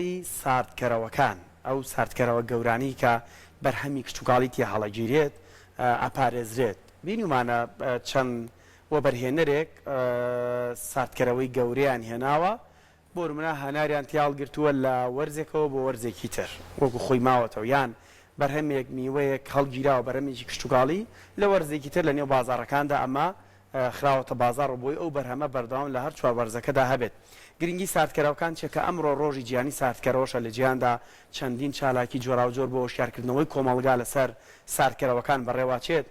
ڕۆڵی ساردکەرەوەکان، ئەو ساردکەرەوە گەورانەی کە بەرهەمی کشتوکاڵی تیا هەڵەگیرێت، ئەپارێزرێت. بینیومانە چەند وەبەرهێنەرێک ساردکەرەوەی گەورەیان هێناوە، بۆ نمونە هەناریان تیا هەڵگرتووە لە وەرزێکەوە بۆ وەرزێکی تر وەکو خۆی ماوەتەوە، یان بەرهەمێک، میوەیەک هەڵگیراوە، بەرهەمێکی کشتوکاڵی لە وەرزێکی تر لە نێو بازاڕەکاندا ئەمە خراوەتە بازاڕ و بۆی ئەو بەرهەمە بەردەوام لە هەر چوار وەرزەکەدا هەبێت. گرنگی ساردکەرەوەکان چیە کە ئەمڕۆ ڕۆژی جیهانی ساردکەرەوەشە لە جیهاندا چەندین چالاکی جۆراوجۆر بۆ هۆشیارکردنەوەی کۆمەڵگا لەسەر ساردکەرەوەکان بەڕێوەچێت،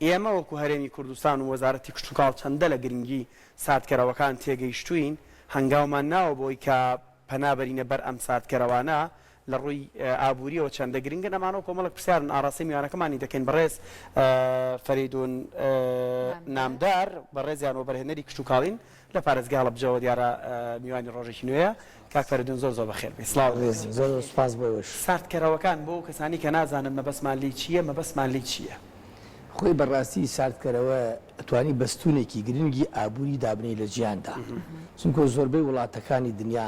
ئێمە وەکو هەرێمی کوردستان و وەزارەتی کشتوکاڵ چەندە لە گرنگی ساردکەرەوەکان تێگەیشتووین، هەنگاومان ناوە بۆی کە پەنا بەرینە بەر ئەم ساردکەرەوانە لە ڕووی ئابوورییەوە چەندە گرنگن، ئەمانەو کۆمەڵێک پرسیارن ئاڕاستەی میوانەکەمانی دەکەین، بەڕێز فەرەیدون نامدار، بەڕێزیان وەبەرهێنەری کشتوکاڵین لە پارێزگای هەڵەبجەوە دیارە میوانی ڕۆژێکی نوێیە، کاک فەرەیدون زۆر زۆر بەخێر بێی. سڵاو. ڕێزم زۆر زۆر سوپاس بۆ ئێوەش. ساردکەرەوەکان بۆ ئەو کەسانەی کە نازانن مەبەستمان لێی چییە، مەبەستمان لێی چییە؟ خۆی بەڕاستی ساردکەرەوە ئەتوانی بە ستوونێکی گرنگی ئابووری دابنێی لە جیهاندا چونکۆ زۆربەی وڵاتەکانی دنیا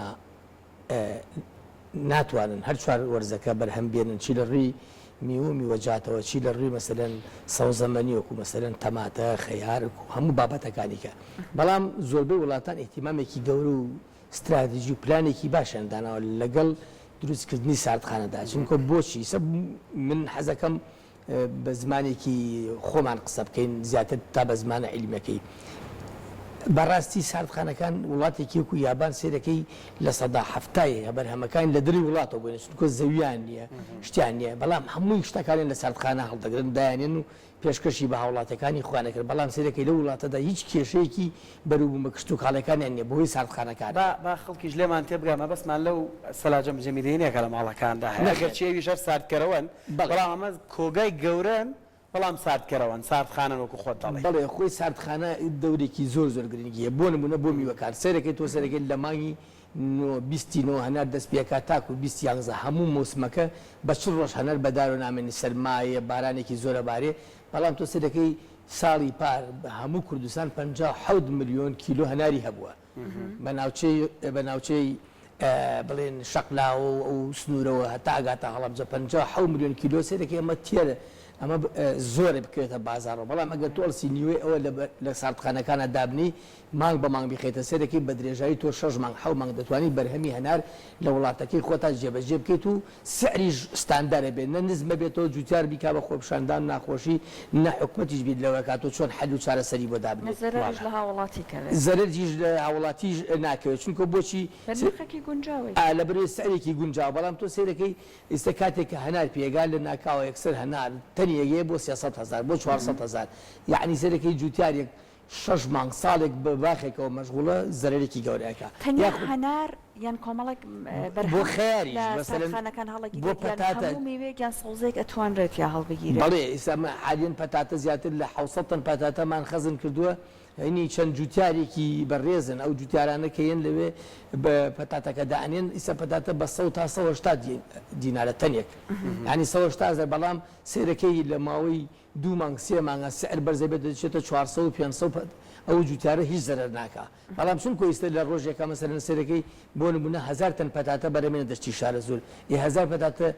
ناتوانن هەر چوار وەرزەکە بەرهەم بێنن چی لە ڕووی میوە و میوەجاتەوە چی لە ڕووی مەسەلەن سەوزەمەنی وەکو مەسەلەن تەماتە خەیار هەموو بابەتەکانی کە بەڵام زۆربەی وڵاتان ئیهتیمامێکی گەورە و ستراتیجی و پلانێکی باشیان داناوە لەگەڵ دروستکردنی ساردخانەدا چونکە بۆچی سە من حەزەکەم بە زمانێکی خۆمان قسە بکەین زیاتر تا بە زمانە عیلمیەکەی. بەڕاستی ساردخانەکان وڵاتێکی وەکو یابان سەیرەکەی 70% ی بەرهەمەکانی لە دەروی وڵاتەوە بۆینە چونکە زەویان نییە شتیان نییە بەڵام هەمووی شتەکانیان لە ساردخانە هەڵدەگرن دایانێن و پێشکەشی بە هاوڵاتیەکانی خۆیان دەکرد بەڵام سەیرەکەی لەو وڵاتەدا هیچ کێشەیەکی بەروبوومە کشتوکاڵیەکانیان نییە بەهۆی ساردخانەکانەوە. با با خەڵکیش لێمان تێبگا مەبەستمان لەو سەلاجە مجەمیدەیە نییە کە لە ماڵەکاندا هەیە نەخێر. ئەگەرچی ئەویش هەر ساردکەرەوەن بەڵێ. بەڵام ئەمە کۆگای گەورەن بەڵام ساردکەرەوەن، ساردخانەن وەکو خۆت دەڵێی. بەڵێ خۆی ساردخانە دەورێکی زۆر زۆر گرنگی هەیە بۆ نموونە بۆ میوەکان سەیرەکەی تۆ سەیرەکەی لە مانگی نۆ بیستی نۆ هەنار دەست پێکا تاکو 20 یانزە هەموو مەوسمەکە بە 40 ڕۆژ هەنار بە دارەوە نامێنی سەرمایە بارانێکی زۆر ئەبارێ بەڵام تۆ سەیرەکەی ساڵی پار هەموو کوردستان 57 ملیۆن کیلۆ هەناری هەبووە بە ناوچەی بە ناوچەی بڵێن شەقلاوە و ئەو سنوورەوە هەتا ئەگاتە هەڵەبجە 57 ملیۆن کیلۆ سەیرەکەی ئەمە تێر ئەمە زۆرە بکەوێتە بازاڕەوە بەڵام ئەگەر تۆ ئەڵسی نیوەی ئەوە لە ساردخانەکانا دابنێی مانگ بە مانگ بیخەیتە سەیرەکەی بە درێژایی تۆ شەش مانگ حەو مانگ دەتوانی بەرهەمی هەنار لە وڵاتەکەی خۆتا جێبەجێ بکەیت و سعریش ستاندەرە بێت نە نزمە بێتەوە جوتیار بیکا بە خۆپیشاندان ناخۆشی نە حکومەتیش بیر لەوە کاتەوە چۆن حەل و چارەسەری بۆ نە دابنێت. زەرەریش لە هاوڵاتی کەوێت. زەرەریش لە هاوڵاتیش ناکەوێت چونکە بۆچی بە نرخێکی گونجاوی. ئا لەبەرئەوەی سعرێکی گونجاوە بەڵام تۆ سەیرەکەی ئیستا کاتێک کە هەنار پێگا لە ناکاوە یەکسەر هەنار تەنێک یە بۆ 300 هەزار بۆ 400 هەزار یەعنی سەیرەکەی جوتیارێک شەش مانگ ساڵێک بە باخێکەوە مەشغوڵە زەرەرێکی گەورە ئەکا تەنیا یاخود هەنار یان کۆمەڵێک بۆ بەرهەم خەیاریش لە مەسەلەن ساردخانەکان بۆ هەڵەگیرێت یان پەتاتە. هەموو میوەیەک یان سەوزەیەک ئەتوانرێت تیا هەڵبگیرێت؟ بەڵێ ئیستا مە حالیەن پەتاتە زیاتر لە 700 تەن پەتاتەمان خەزن کردووە هینی چەند جوتیارێکی بەڕێزن ئەو جوتیارانە کە یەن لەوێ بە پەتاتەکە دائەنێن ئیستا پەتاتە بە سەد تا 180 دینارە تەنێک یانی 180 هەزار بەڵام سەیرەکەی لە ماوەی دوو مانگ سێ مانگە سعر بەرزەبێت دەچێتە 400 و 500 ئەو جوتیارە هیچ زەرەر ناکا بەڵام چونکۆ ئیستە لە ڕۆژێکا مەسەلەن سەیرەکەی بۆ نمونە هەزار تەن پەتاتە بەرەمێنە دەشتی شارەزوور ئێ هەزار پەتاتە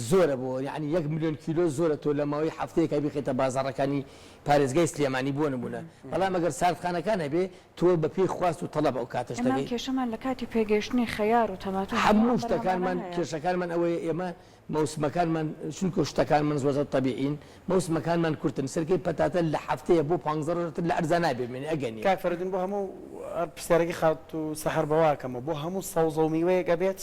زۆرە بۆ یەعنی یەک ملیۆن کیلۆ زۆرە تۆ لە ماوەی هەفتەیەکا بیخەیتە بازاڕەکانی پارێزگای سلێمانی بۆ نمونە بەڵام ئەگەر ساردخانەکان هەبێ تۆ بە پێی خواست و تەڵەب ئەو کاتەش ئێمە دەگەی. کێشەمان لە کاتی پێگەیشتنی خەیار و تەماتە و هەموو هەموو ئەم بەرهەمانە شتەکانمان هەیە. کێشەکانمان ئەوەیە ئێمە مەوسمەکانمان چونکە شتەکانمان زۆر زۆر تەبیعین مەوسمەکانمان کورتن سرکەی پەتاتە لە هەفتەیە بۆ پانزە ڕۆژ تر لە ئەرزا نابێ بمێنێ ئەگەنێ. کاک فەرەدون بۆ هەموو هەر پرسیارەکەی خاتوو سەحەر بەوە ئەکەمەوە بۆ هەموو سەوزە و میوەیەک ئەبێت؟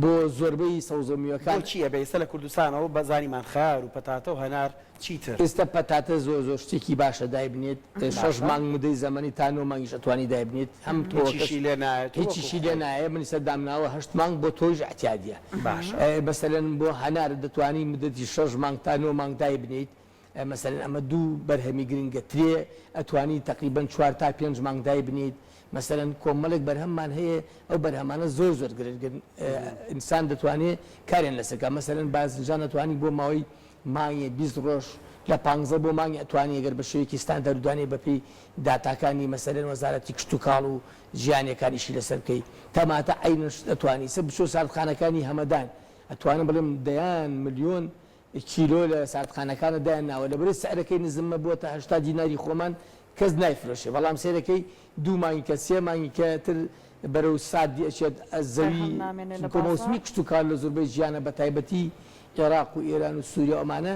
بۆ زۆربەی سەوزە و میوەکان. بۆ چی ئەبێ؟ ئێستا لە کوردستانەوە بە زانیمان خەیار و پەتاتە و هەنار چی تر؟ ئێستا پەتاتە زۆر زۆر شتێکی باشە دایبنێت شەش باشە. مانگ مودەی زەمەنی تا نۆ مانگیش ئەتوانی دایبنێت هەم تۆوەکەش هیچیشی لێ نایەت و وەکو هیچیشی لێ خۆی. نایە من ئیستا دامناوە هەشت مانگ بۆ تۆیش ئیعتیادیە باشە. مەسەلەن بۆ هەنار دەتوانی مودەتی شەش مانگ تا نۆ مانگ دایبنێیت مەسەلەن ئەمە دوو بەرهەمی گرنگە ترێ ئەتوانی تەقریبەن چوار تا پێنج مانگ دایبنێیت مەسەلەن کۆمەڵێک بەرهەممان هەیە ئەو بەرهەمانە زۆر زۆر گرنگن ئینسان دەتوانێ کاریان لەسەر کا مەسەلەن بازنجان ئەتوانی بۆ ماوەی مانگێ 20 ڕۆژ. لە پانزە بۆ مانگی ئەتوانی گەر بە شێوەیەکی ستاندەر دوانێ بە پێی داتاکانی مەسەلەن وەزارەتی کشتوکاڵ و ژیانیەکان ئیشی لەسەر بکەی تەماتە عەینەن شت ئەتوانی سە بچۆ ساردخانەکانی هەمەدان ئەتوانم بڵێم دەیان ملیۆن کیلۆ لە ساردخانەکانە دایان ناوە لەبەرەی سعرەکەی نزمە بووەتە 80 دیناری خۆمان کەس نایفرۆشێ بەڵام سەیرەکەی دوو مانگی کە سێ مانگی کە تر بەرەو ساردی ئەچێت زەوی بەرهەم نامێنێ لە چونکە بازاڕ. مەوسمی کشتوکاڵ لە زۆربەی جیهانە بەتایبەتی عێراق و ئێران و سوریا و ئەمانە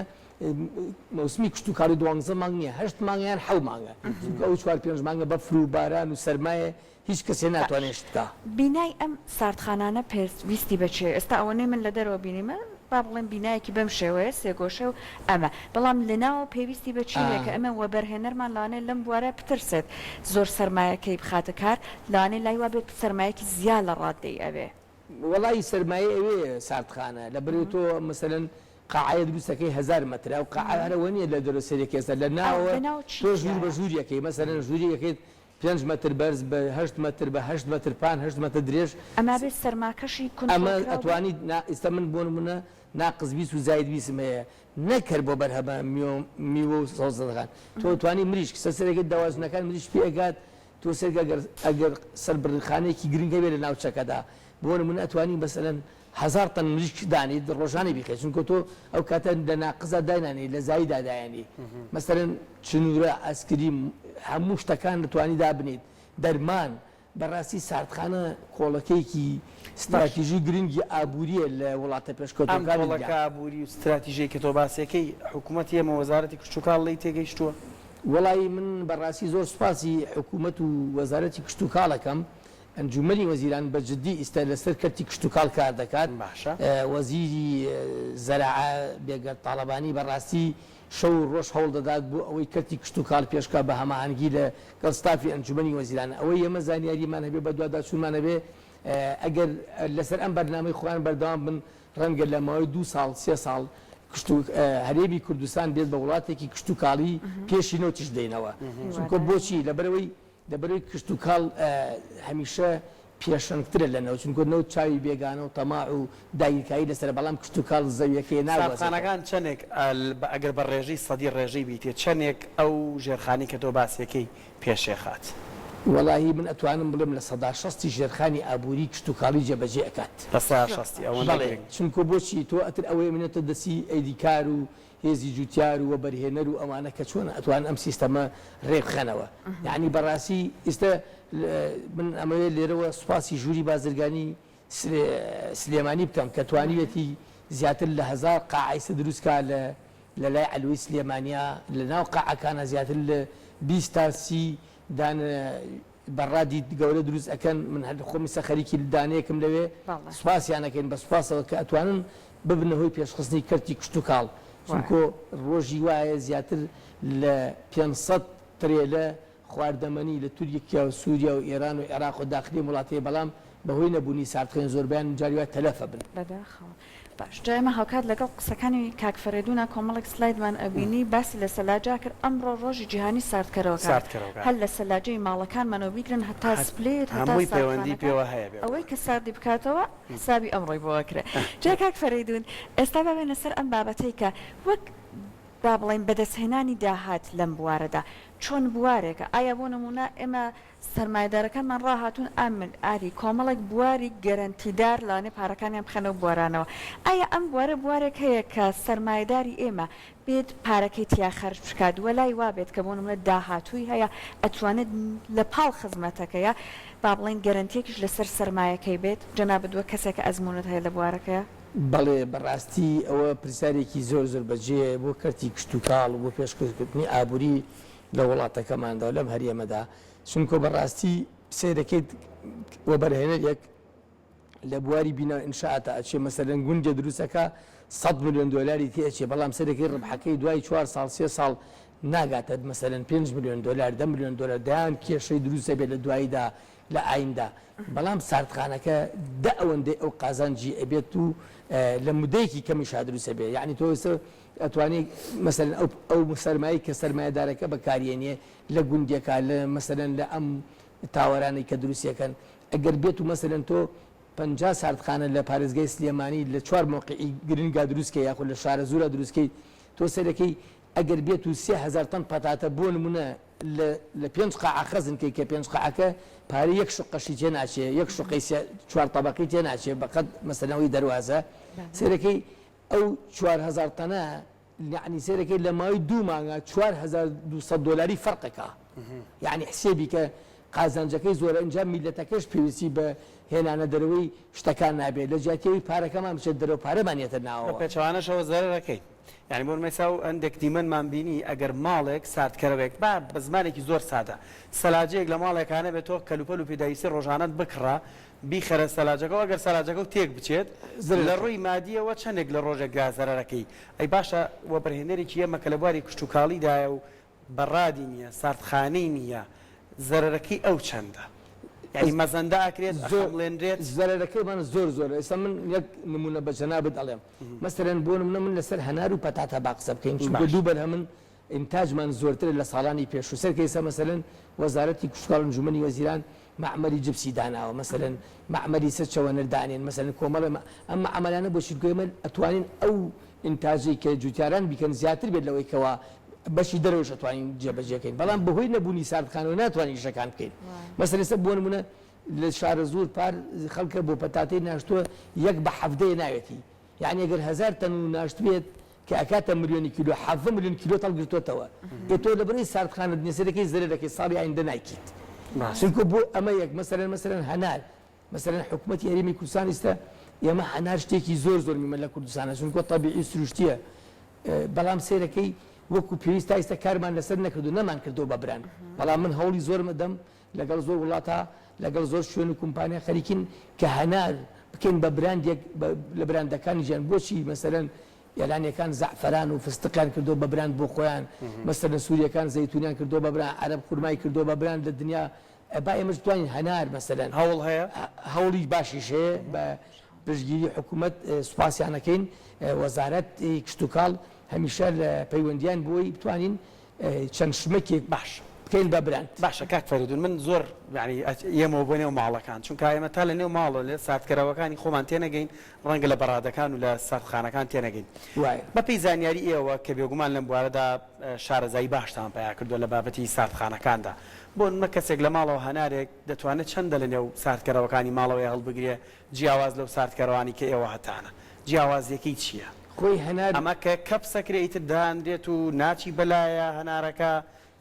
مەوسمی کشتوکاڵی دوانزە مانگ نییە هەشت مانگ یان حەو مانگە چونکە ئەو چوار پێنج مانگە بەفر و باران و سەرمایە هیچ کەسێ باش ناتوانێ شت بکا. بینای ئەم ساردخانانە پێویستی بە چیە؟ ئێستا ئەوەنەی من لە دەرەوە بینیمە با بڵێم بینایەکی بەم شێوەیە سێگۆشە و ئەمە بەڵام لە ناوەوە پێویستی بە چی هەیە کە ئێمە وەبەرهێنەرمان لەوانەیە لەم بوارە بترسێت زۆر سەرمایەکەی بخاتە کار لەوانەیە لای وابێت سەرمایەکی زیا لە ڕادەی ئەوێ. وەڵایی سەرمایەی ئەوێ ساردخانە لەبەرئەوەی تۆ مەسەلەن قاعەیە دروست ئەکەی هەزار مەترە ئەو قاعە هەر ئەوە نیە لە دەرەوە سەیرەکەی ئێستا لە ناوەوە لە ناوە چی تۆ ژوور بە تیایە؟ ژووری ئەکەی مەسەلەن ژووری ئەکەیت پێنج مەتر بەرز بە هەشت مەتر بە هەشت مەتر پان هەشت مەتر درێژ ئەمە بێ سەرماکەشی کونتڕۆڵ ئەمە کراو بێ؟ ئەتوانیت نا ئیستا من بۆ نمونە ناقس 20 و زاید بیستم هەیە نەک هەر بۆ بەرهەمە میوە و سەوزەکان تۆ توانی مریشک سەر سەرەکەی دەواجنەکان مریشک پێ ئەگات تۆ سەیرکە گەر ئەگەر سەربڕینخانەیەکی گرنگ هەبێت لە ناوچەکەدا بۆ نمونە ئەتوانی مەسەلەن هەزار تەن مریشک دانێیت ڕۆژانە بیخەیت چونکە تۆ ئەو کاتە لە ناقزا داینانێی لە زایدا دایەنێی مەسەلەن چنورە ئەسکریم هەموو شتەکان دەتوانی دابنێیت دەرمان بەڕاستی ساردخانە کۆڵەکەیەکی ستراتیژی گرنگی ئابووریە لە وڵاتە ئەم پێشکەوتووەکانی کۆڵەکە دنیا. ئابووری و ستراتیژەی کە تۆ باسیەکەی حکوومەتی ئێمە وەزارەتی کشتوکاڵ لێی تێگەیشتووە؟ وەڵایی من بەڕاستی زۆر سوپاسی حکوومەت و وەزارەتی کشتوکاڵ ئەکەم، ئەنجوومەنی وەزیران بە جدی ئیستا لەسەر کەرتی کشتوکاڵ کار دەکات، باشە. وەزیری زەراعە بێگەرد تاڵەبانی بەڕاستی شەو و ڕۆژ هەوڵ دەدات بۆ ئەوەی کەرتی کشتوکاڵ پێشکا بە هەماهەنگی لە گەڵ ستافی ئەنجومەنی وەزیران ئەوەی ئێمە زانیاریمان هەبێ بەدواداچوونمان هەبێ ئەگەر لەسەر ئەم بەرنامەی خۆیان بەردەوام بن ڕەنگە لە ماوەی دوو ساڵ سێ ساڵ کشتو هەرێمی کوردستان بێت بە وڵاتێکی کشتوکاڵی پێشی نەوتیش بدەینەوە چونکە بۆچی لەبەرئەوەی لەبەرئەوەی کشتوکاڵ هەمیشە پێشەنگترە لە نەوت، چونکە نەوت چاوی بێگانە و تەماع و داگیرکاری لەسەرە، بەڵام کشتوکاڵ زەویەکەی ناگوازێتەوە. ساردخانەکان چەنێک ئەگەر بە ڕێژەی سەدی ڕێژەی بیتێ چەنێک ئەو ژێرخانی کە تۆ باسیەکەی پێشێخات؟ وەڵاهی من ئەتوانم بڵێم لە سەدا شەستی ژێرخانی ئابووری کشتوکاڵی جێبەجێ ئەکات. لە سەدا شەستی ئەوەندە بەڵێ گرنگ. چونکە بۆچی تۆ ئەتر ئەوەی ئەمێنێتە دەستی ئەیدی کار و هێزی جوتیار و وەبەرهێنەر و ئەوانە کە چۆن ئەتوانن ئەم سیستەمە رێکبخەنەوە یەعنی بەڕاستی ئیستە من ئەمەوێت لێرەوە سوپاسی ژووری بازرگانی سلێمانی بکەم کە توانیویەتی زیاتر لە هەزار قاعە ئیستە دروست کا لە لە لای عەلوەی سلێمانیا لە ناو قاعەکانە زیاتر لە 20 تا 30 دانە بەڕادی گەورە دروست ئەکەن من هەر خۆم ئیستا خەریکی دانەیەکم لەوێ سوپاسیان ئەکەین بە سوپاسەوە کە ئەتوانن ببنە هۆی پێشخستنی کەرتی کشتوکاڵ چونکۆ ڕۆژی وایە زیاتر لە 500 ترێلە خواردەمەنی لە تورکیا و سوریا و ئێران و عێراق و داخلی ئەم وڵاتەیە بەڵام بەهۆی نەبوونی ساردخێن زۆربەیان جاری وایە تەلەف ئەبن. بەداخەوە. باش جا ئێمە هاوکات لەگەڵ قسەکانی کاک فەرەیدونا کۆمەڵێک سلایدمان ئەبینی باسی لە سەلاجە کرد ئەمڕۆ ڕۆژی جیهانی ساردکەرەوەکانە ساردکەرەوەکان. هەر لە سەلاجەی ماڵەکانمانەوە بیگرن هەتا هەر split هەتا هەمووی پەیوەندی ساردخانەکان پێوە هەیە ئەوەی بێگومان. کە ساردی بکاتەوە حسابی ئەمڕۆی بۆ ئەکرێ جا کاک فەرەیدون ئێستا با بێینە سەر ئەم بابەتەی کە وەک با بڵێین بەدەستهێنانی داهات لەم بوارەدا چۆن بوارێکە ئایا بۆ نموونە ئێمە سەرمایەدارەکانمان ڕاهاتوون ئامن ئاری کۆمەڵێک بواری گەرەنتیدار لەوانەیە پارەکانیان بخەنە ئەو بوارانەوە ئایا ئەم بوارە بوارێک هەیە کە سەرمایەداری ئێمە بێت پارەکەی تیا خەرج بکات وە لای وابێت کە بۆ نمونە داهاتووی هەیە ئەتوانێت لە پاڵ خزمەتەکەیا با بڵێین گەرەنتیەکیش لەسەر سەرمایەکەی بێت جەنابت وەک کەسێک کە ئەزموونت هەیە لە بوارەکەیا؟ بەڵێ بەڕاستی ئەوە پرسیارێکی زۆر زۆر بەجێیە بۆ کەرتی کشتوکاڵ و بۆ پێشکەوتنی ئابووری لە وڵاتەکەماندا و لەم هەرێمەدا، چونکۆ بەڕاستی سەیرەکەیت وەبەرهێنەرێک لە بواری بینا و ئینشائاتا ئەچێ مەسەلەن گوندێ دروست ئەکا سەد ملیۆن دۆلاری تێ ئەچێ بەڵام سەیرەکەی ڕبحەکەی دوای چوار ساڵ سێ ساڵ ناگاتە مەسەلەن پێنج ملیۆن دۆلار دە ملیۆن دۆلار دەیان کێشەی دروست ئەبێت لە دواییدا لە ئایندا بەڵام ساردخانەکە دە ئەوەندەی ئەو قازانجی ئەبێت و لە مدەیەکی کەمیشا دروست ئەبێ یعنی تۆ ئێستا ئەتوانی مەسەلەن ئەو ئەو سەرمایەی کە سەرمایەدارەکە بەکاریێنێ لە گوندێکا لە مەسەلەن لە ئەم تاوەرانەی کە دروستیەکەن ئەگەر بێت و مەسەلەن تۆ 50 ساردخانە لە پارێزگای سلێمانی لە چوار مەوقعی گرنگا دروست کەی یاخود لە شارەزوورا دروست کەی تۆ سەیرەکەی. ئەگەر بێت و 3000 تەن پەتاتە بۆ نمونە لە لە پێنج قاعە خەزن کەی کە پێنج قاعەکە پارەی یەک شوقەشی تێ ناچێ یەک شوقەی سێ چوار تەبەقی تێ ناچێ بەقەد مەسەلەن ئەوەی دەروازە سەیرەکەی ئەو 4000 تەنە یەعنی سەیرەکەی لە ماوەی دوو مانگا 4200 دۆلاری فەرقەکا یەعنی حسێبی کە قازانجەکەی زۆرە ئینجا میللەتەکەش پێویستی بە هێنانە دەرەوەی شتەکان نابێت لە جیاتی ئەوەی پارەکەمان بچێت دەرەوە پارەمان یەتە بە ناوەوە. پێچەوانەشەوە زەرەرەکەی یانی بۆ نمونە ئێستا هەندێک دیمەنمان بینی ئەگەر ماڵێک ساردکەرەوەیەک با بە زمانێکی زۆر سادە سەلاجەیەک لە ماڵێکا نەبێت تۆ کەلوپەل و پێداویستی ڕۆژانەت بکڕە بیخەرە سەلاجەکەوە ئەگەر سەلاجەکەو تێک بچێت لە ڕووی مادیەوە چەندێک لە ڕۆژێکدا زەرەرەکەی ئەی باشە وەبەرهێنەرێکی ئێمە کە لە بواری کشتوکاڵیدایە و بەڕادی نیە ساردخانەی نیە زەرەرەکەی ئەو چەندە یانی مەزەندە ئەکرێت ئەخەمڵێنرێت؟ زەرەرەکەیمان زۆر زۆرە ئێستا من یەک نمونە بە جەنابت ئەڵێم مەسەلەن بۆ نمونە من لەسەر هەنار و پەتاتە با قسە بکەین چونکە دوو بەرهەمن ئینتاجمان زۆرترە لە ساڵانی پێشوو سەرکە ئێستا مەسەلەن وەزارەتی کشتوکاڵ ئەنجومەنی وەزیران مەعمەلی جپسی داناوە مەسەلەن مەعمەلی سەر چەوەنەر دانێن مەسەلەن کۆمەڵێ ئەم مەعمەلانە بۆ چونکە ئێمە ئەتوانین ئەو ئینتاجەی کە جوتیاران بیکەن زیاتر بێت لەوەی کەوا بەشی دەرەوەش ئەتوانین جێبەجێ کەین بەڵام بەهۆی نەبوونی ساردخانەوە ناتوانین ئیشەکان بکەین مەسەلەن ئێستا بۆ نمونە لە شارەزوور پار خەڵکە بۆ پەتاتەی ناشتووە یەک بە حەڤدەیە ناوێتی یعنی ئەگەر هەزار تەن و ناشتبێت کە ئەکاتە ملیۆنی کیلۆ حەڤدە ملیۆن کیلۆت هەڵگرتۆتەوە ئێ تۆ لەبەرئەوەی ساردخانەت نیە سەرەکەی زەرەر دەکەی ساڵی ئایندە نایکەیت چونکە بۆ ئەمە یەک مەسەلەن مەسەلەن هەنار مەسەلەن حکومەتی هەرێمی کوردستان ئیستا ئێمە هەنار شتێکی زۆر زۆر میمە لە کوردستانە چونکە تەبیعی سروشتیە بەڵام سەیرەکەی وەکو پێویست تا ئیستا کارمان لەسەر نەکردو نەمان کردو بە براند بەڵام من هەوڵی زۆرم ئەدەم لەگەڵ زۆر وڵاتە لەگەڵ زۆر شوێن و کۆمپانیا خەریکین کە هەنار بکەین بە براندێک لە براندەکانی جیهان بۆچی مەسەلەن ئێرانیەکان زەعفەران و فستقیان کردووە بە براند بۆ خۆیان مەسەلەن سوریەکان زەیتونیان کردووە بە براند عەرەب خورمای کردووە بە براند لە دنیا با ئێمەش بتوانین هەنار مەسەلەن. هەوڵ هەیە؟ هەوڵی باشیش هەیە بە پشتگیری حکومەت سوپاسیان ئەکەین وەزارەتی کشتوکاڵ هەمیشە لە پەیوەندیان بۆی بتوانین چەند شمەکێک باش بکەین بە براند. باشە کاک فەریدون من زۆر یانی ئێمەوە بۆ نێو ماڵەکان چونکە ئێمە تا لە نێو ماڵ و لە ساردکەرەوەکانی خۆمان تێنەگەین ڕەنگە لە بەڕادەکان و لە ساردخانەکان تێنەگەین وایە. بە پێی زانیاری ئێوە کە بێگومان لەم بوارەدا شارەزایی باشتان پەیا کردووە لە بابەتی ساردخانەکاندا بۆ نمونە کەسێک لە ماڵەوە هەنارێک دەتوانێت چەندە لە نێو ساردکەرەوەکانی ماڵەوەی هەڵبگرێ جیاواز لەو ساردکەرەوانەی کە ئێوە هەتانە جیاوازیەکەی چیە؟ خۆی هەنار. ئەمە کە کەپسەکرێ ئیتر دانرێت و ناچی بەلایە هەنارەکە،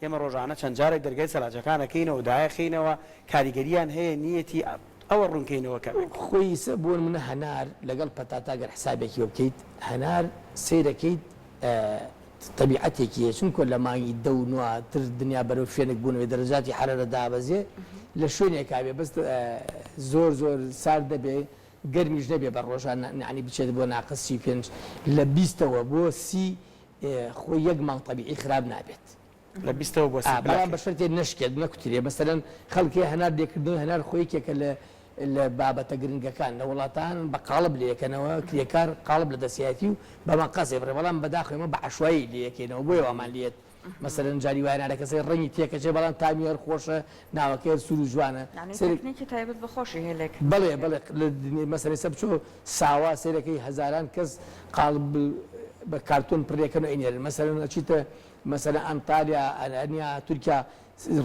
ئێمە ڕۆژانە چەند جارێک دەرگای سەلاجەکان ئەکەینەوە دایەخەینەوە کاریگەریان هەیە نیەتی ئەوە ڕونکەینەوە کەمێک. خۆی ئیسە بۆ نمونە هەنار لەگەڵ پەتاتە گەر حسابێکی بۆ بکەیت هەنار سەیرەکەیت تەبیعەتێکی هەیە چونکۆ لە مانگی دە و نۆ تر دنیا بەرەو فێنک بوونەوەی دەرەجاتی حەرارە دابەزێ لە شوێنێکا بێ بەس زۆر زۆر سارد نەبێ گەرمیش نەبێ بە ڕۆژان یانی بچێت بۆ ناقس 35 لە بیستەوە بۆ سی خۆی یەک مانگ تەبیعی خراپ نابێت. لە بیستەوە بۆ سی بەڵام بە شەرتێ نەشکێت نەکوترێ مەسەلەن خەڵکێ هەنار لێکردنەوەی هەنار خۆ یەکێکە لە لە بابەتە گرنگەکان لە وڵاتان بە قاڵب لێکەنەوە کرێکار قاڵب لە دەستیایەتی و بە مەقەسێ بڕێ بەڵام بەداخەوە ئێمە بە عەشوایی لێیەکەینەوە بۆیە وامان لێت مەسەلەن جاری وایە نارەکە سەیر ڕەنگی تێکەچێ بەڵام تامی هەر خۆشە ناوەکەی هەر سوور و جوانە یانی سەیر تەکنیکی تایبەت بە خۆشی هەیە لێکردنەکەی. بەڵێ بەڵێ لە مەسەلەن ئێستا بچۆ ساوا سەیرەکەی هەزاران کەس قاڵب بە کارتۆن پڕیەکەن و ئەینێرن مەسەلەن ئەچیتە مەسەلەن ئەنتالیا ئەنیا تورکیا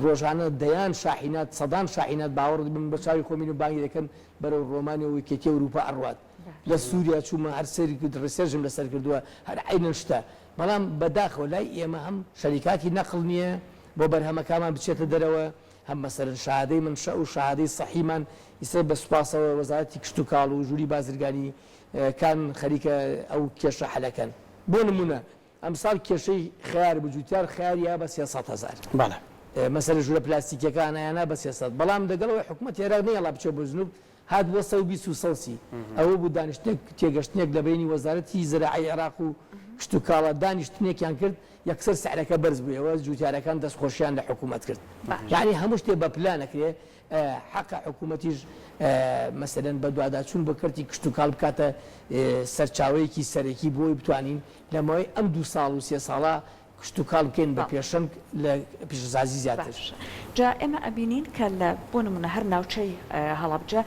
ڕۆژانە دەیان شاحینات سەدان شاحینات باوەڕت بن بە چاوی خۆم بینم بانگی دەکەن بەرەو ڕۆمانیا و یەکێتی ئەوروپا ئەڕوات لە سوریا چوومە هەر سەیری کرد research م لەسەر کردووە هەر عەینەن شتە بەڵام بەداخەوە لای ئێمە هەم شەریکاتی نەقڵ نییە بۆ بەرهەمەکامان بچێتە دەرەوە هەم مەسەلەن شەهادەی منشەئ و شەهادەی سەحیمان ئیستا بە سوپاسەوە وەزارەتی کشتوکاڵ و ژووری بازرگانی کان خەریکە ئەو کێشە حەلەکەن بۆ نموونە ئەمساڵ کێشەی خەیار بوو جوتیار خەیاری یا بە 300 هەزار. بەڵێ. مەسەلە ژوورە پلاستیکیەکان ئەیانا بە 300 بەڵام لەگەڵ ئەوەی حکومەتی عێراق نەیەڵا بچێ بۆ جنوب هات بۆ 120 و 130 ئەوە بوو دانیشتنێک تێگەشتنێک لە بەینی وەزارەتی زراعەی عێراق و کشتوکاڵا دانیشتنێکیان کرد یەکسەر سعرەکە بەرز بوویەوە جوتیارەکان دەستخۆشیان لە حکومەت کرد یانی هەموو شتێ بە پلان ئەکرێ حەقە حکومەتیش مەسەلەن بەدواداچوون بۆ کەرتی کشتوکاڵ بکاتە سەرچاوەیەکی سەرەکی بۆی بتوانین لە ماوەی ئەم دوو ساڵ و سێ ساڵە کشتوکاڵ بکەین بە پێشەنگ لە پیشەسازی زیاتر. باشە جا ئێمە ئەبینین کە لە بۆ نمونە هەر ناوچەی هەڵەبجە.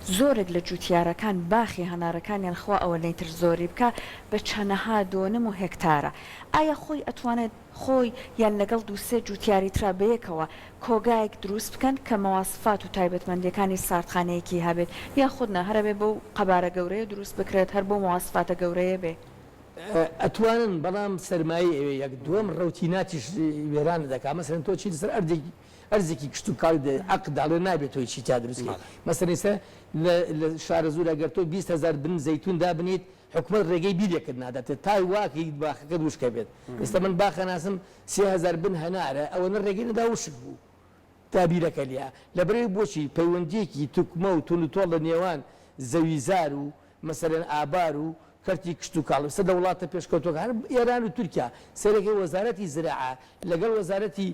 زۆرێک لە جوتیارەکان باخی هەنارەکانیان خوا ئەوەنەی تر زۆری بکا بە چەنەها دۆنم و هێکتارە ئایا خۆی ئەتوانێت خۆی یان لەگەڵ دوو سێ جوتیاری ترا بەیەکەوە کۆگایەک دروست بکەن کە مەواسفات و تایبەتمەندیەکانی ساردخانەیەکی هەبێت یاخود نا هەر ئەبێ بەو قەبارە گەورەیە دروست بکرێت هەر بەو مەواسفاتە گەورەیە بێ؟ ئەتوانن بەڵام سەرمایەی ئەوێ یەک دووەم ڕەوتیناتیش وێرانت دەکا مەسەلەن تۆ چیت لەسەر ئەردێکی ئەرزێکی کشتوکاڵی دە عەقد ئەڵێ نابێت تۆ هیچی تیا دروست کەی مەسەلەن ئیستا لە لە شارەزوور ئەگەر تۆ 20 هەزار بن زەیتون دابنیت حکومەت ڕێگەی بیرێکت ناداتێ تا واکەی باخەکەت وشکە بێت ئێستا من باخە ناسم 3000 بن هەنارە ئەوەنە ڕێگەی نەدا وشک بوو تا بیرەکە لیا لەبەرئەوەی بۆچی پەیوەندیەکی توکمە و توندوتۆڵ لە نێوان زەویزار و مەسەلەن ئابار و کەرتی کشتوکاڵ ئێستا لە وڵاتە پێشکەوتوەکان هەر ئێران و تورکیا سەیرەکەی وەزارەتی زراعە لەگەڵ وەزارەتی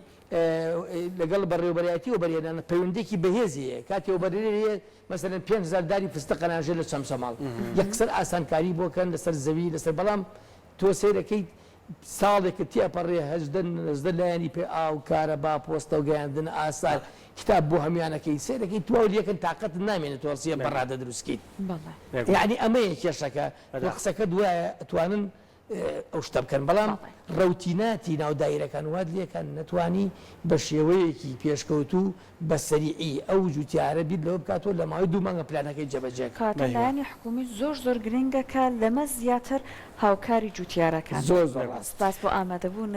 لەگەڵ بەڕێوەبەرایەتی وەبەرهێنان پەیوەندیەکی بەهێزی هەیە کاتێ وەبەرهێنەر هەیە مەسەلەن 5000 داری فستق ئەناژێ لە چەمچەماڵ یەکسەر ئاسانکاری بۆ کەن لەسەر زەوی لەسەر بەڵام تۆ سەیرەکەیت ساڵێکە تێئەپەڕێ 18 19 لایەنی پێ ئاو کارەبا پۆستە و گەیاندن ئاسار کتاب بۆ هەموان ئەکەی سەیرەکەی تواو لێکەن تاقەتت نامێنێ تۆ هەڵسی ئەم بەڕادە دروست کەیت یەعنی ئەمەیە کێشەکە تۆ قسەکەت وایە ئەتوانن ئەو شتە بکەن بەڵام ڕەوتیناتی ناو دایرەکان وات لێکەن نەتوانی بە شێوەیەکی پێشکەوتوو بە سەریعی ئەو جوتیارە بیر لەوە بکاتەوە لە ماوەی دوو مانگە پلانەکەی جێبەجێ کات. کەواتە لایەنی حکومی زۆر زۆر گرنگە کە لەمە زیاتر هاوکاری جوتیارەکان زۆر زۆر ڕاست. سپاس بۆ ئامادەبوونت.